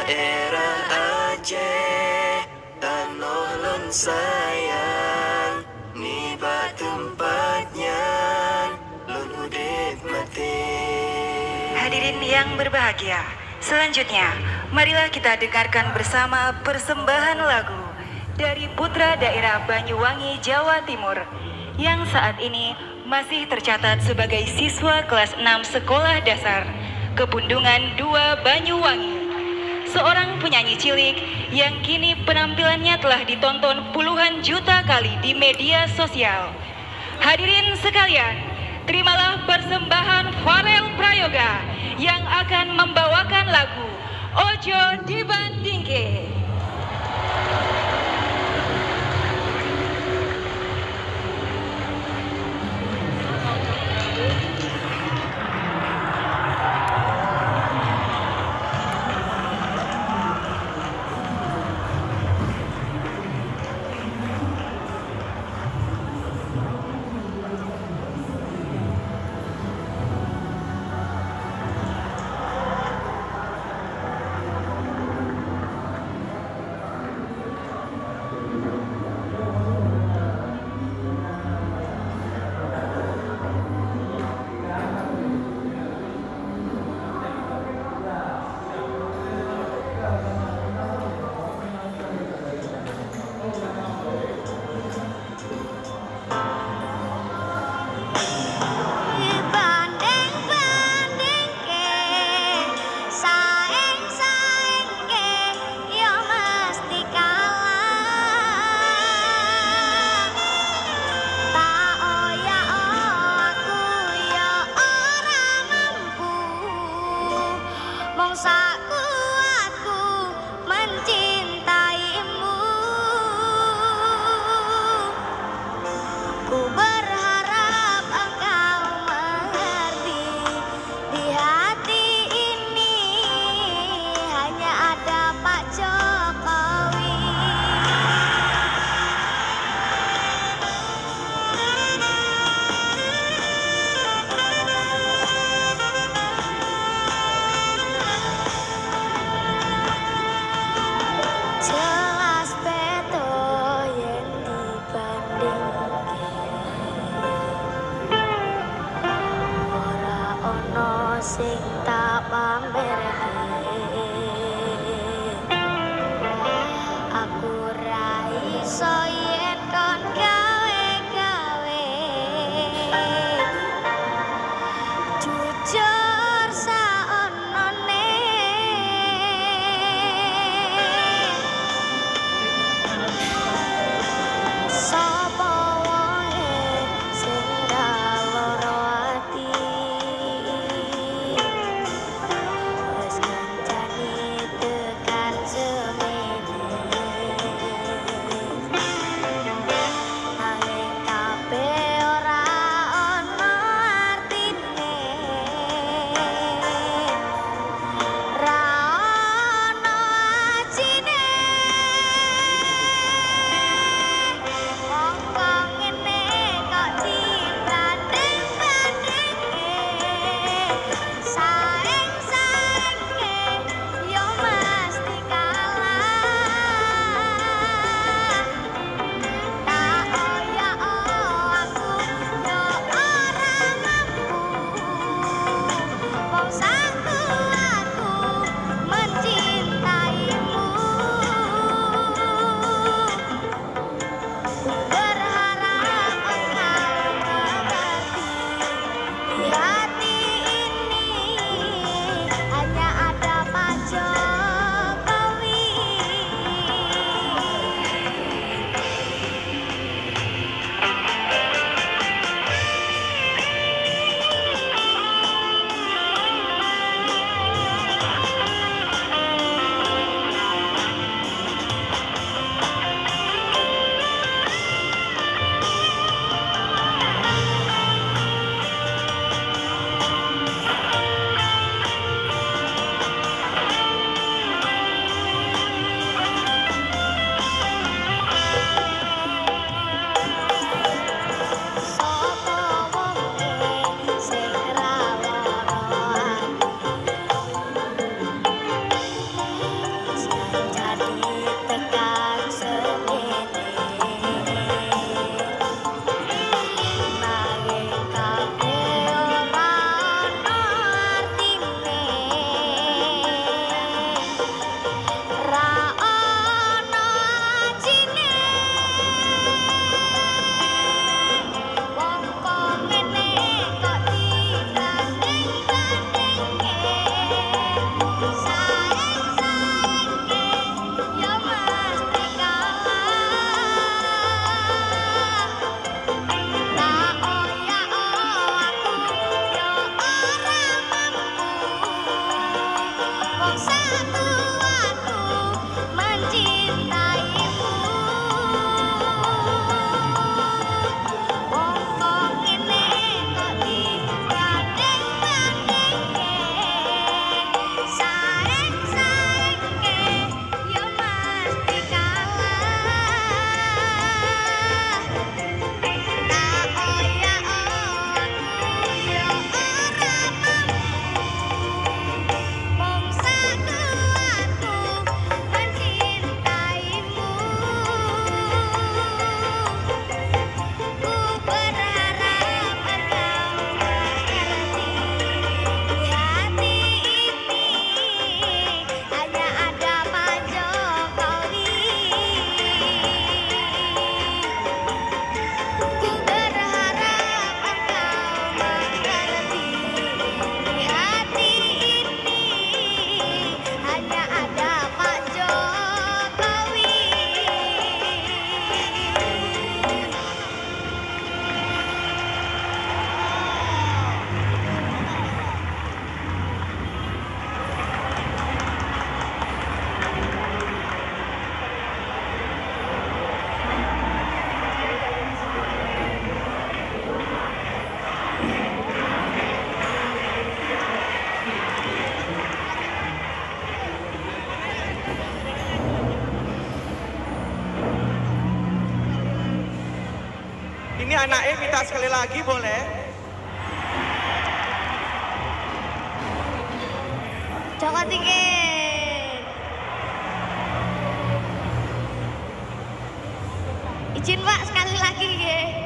Daerah Aceh, tanoh lon sayang, niba tempatnya lon udip mati. Hadirin yang berbahagia, selanjutnya marilah kita dengarkan bersama persembahan lagu dari putra daerah Banyuwangi, Jawa Timur yang saat ini masih tercatat sebagai siswa kelas 6 Sekolah Dasar Kebundungan 2 Banyuwangi. Seorang penyanyi cilik yang kini penampilannya telah ditonton puluhan juta kali di media sosial. Hadirin sekalian, terimalah persembahan Farel Prayoga yang akan membawakan lagu Ojo Dibandingke. Ini anaknya minta sekali lagi boleh? Joko Tingkir. Izin Pak sekali lagi nggih.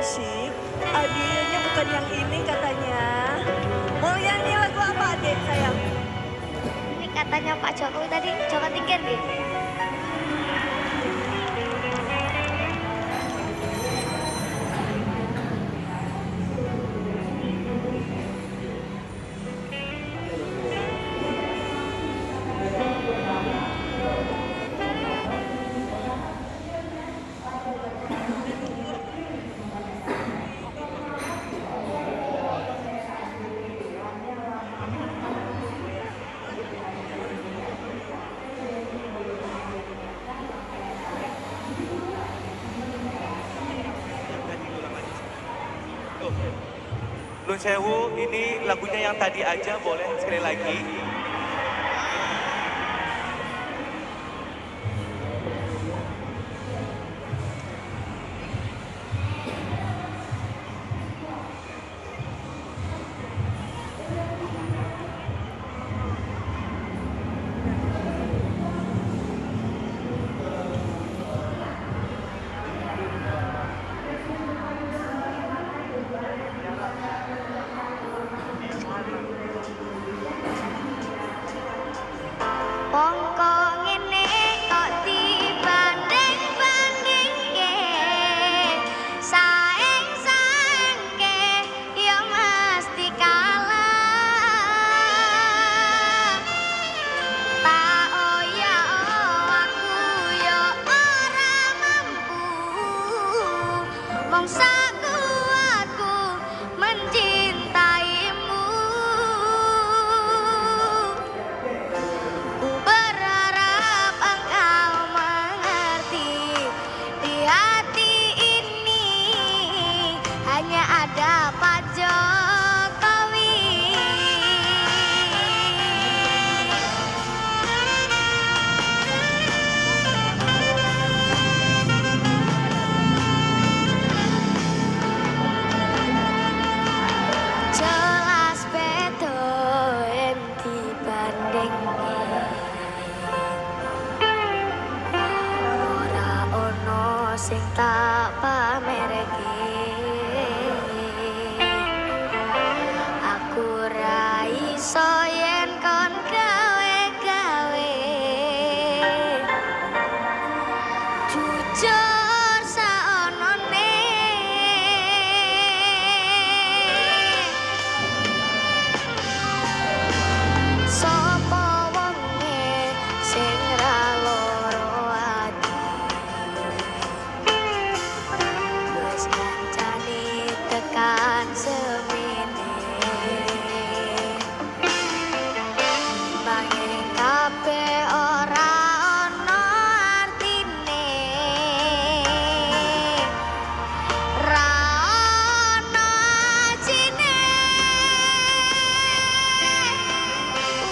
Musik, adiknya bukan yang ini katanya. Mau yang ini lagu apa adik sayang? Ini katanya Pak Jokowi tadi Joko Tingkir nggih. Nun sewu, ini lagunya yang tadi aja boleh sekali lagi. Wong kok ngene kok dibanding-bandingke, saing-saingke ya mesti kalah. Tak oya aku ya ora mampu, mong sakuatku mencintaimu. Ku berharap engkau mengerti, di hati ini hanya ada Pak Jokowi. Jelas beda yen dibandingke, ora ono sing tak pamerke. Aku ra iso yen kon gawe-gawe, jujur saonone. Sopo wonge sing ra loro ati, wis kancane tekan semene. Nanging kabeh ora ono artine, ra ono ajine.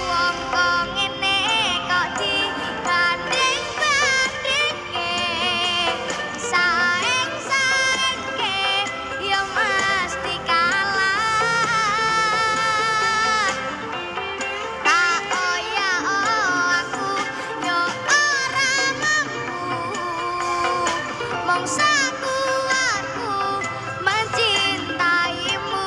Wong kok ngene kok dibanding-bandingke, saing-saingke ya mesti kalah. Tak oya aku ya ora mampu, mong sakuatku mencintaimu.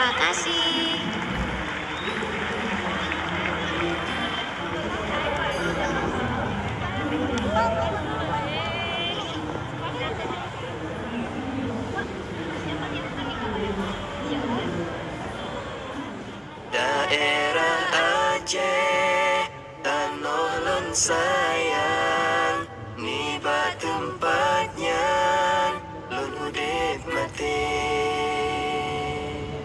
Terima kasih. Daerah Aceh, tanoh lon sayang.